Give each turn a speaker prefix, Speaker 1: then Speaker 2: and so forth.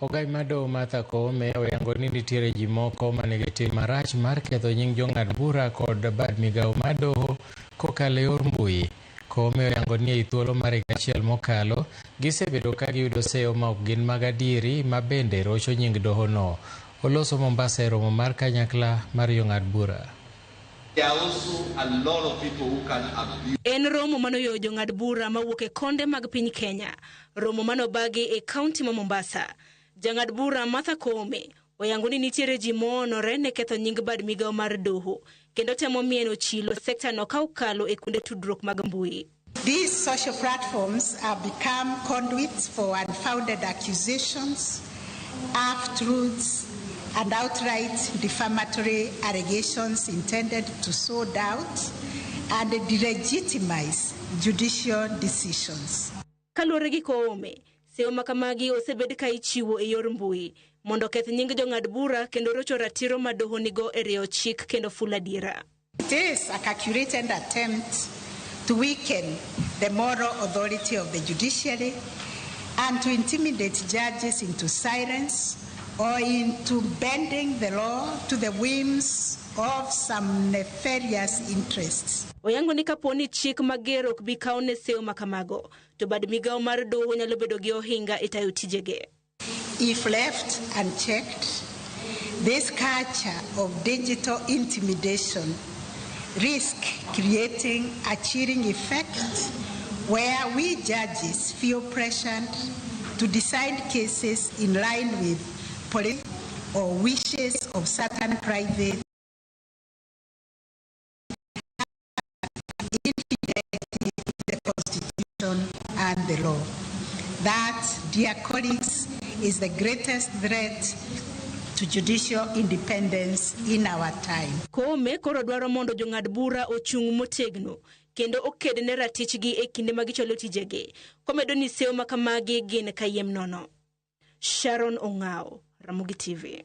Speaker 1: Ogai mar doho Martha Koome oyango ni nitiere ji moko manigi tim marach mar ketho nying jong'ad bura kod bad migawo mar doho kokalo e yor mbui. Koome oyango ni ei thuolo mar higa achiel mokalo, gisebedo ka giyudo seyo ma ok gin mag adieri ma bende rocho nying dohono. Oloso Mombasa e romo mar kanyakla mar jong'ad bura.
Speaker 2: En romo manoyoyo jong'ad bura mawuok e konde mag piny Kenya. Romo manobagi e kaunti ma Mombasa. Jang'ad bura Martha Koome oyango ni nitiere ji moonore ne ketho nying bad migawo mar doho kendo temo mieno chilo sekta no ka okalo e kuonde tudruok mag mbui.
Speaker 3: These social platforms have become conduits for unfounded accusations, half-truths, and outright defamatory allegations intended to sow doubt and delegitimize judicial decisions.
Speaker 2: Kaluwore gi Koome, seyo ma kamagi osebed ka ichiwo e yor mbui mondo oketh nying jong'ad bura kendo rocho ratiro ma doho nigo e rieyo chik kendo fulo adiera.
Speaker 3: It is a calculated attempt to weaken the moral authority of the judiciary and to intimidate judges into silence or into bending the law to the whims of some nefarious interests.
Speaker 2: Oyango ni kapo ni chik mager ok bi kaw ne seyo ma kamago, to bad migawo mar doho nyalo bedo gi ohinga e tayo tijege.
Speaker 3: If left unchecked, this culture of digital intimidation risk creating a chilling effect where we judges feel pressured to decide cases in line with policy or wishes of certain private the Constitution and the law. That, dear colleagues, is the greatest threat to judicial independence in our time.
Speaker 2: Koome koro dwaro mondo jong'ad bura ochung' motegno kendo oked ne ratichgi e kinde ma gichwalo tijegi. Komedo ni seyo ma kamagi gin kayiem nono. Sharon Ong'ao, Ramogi TV.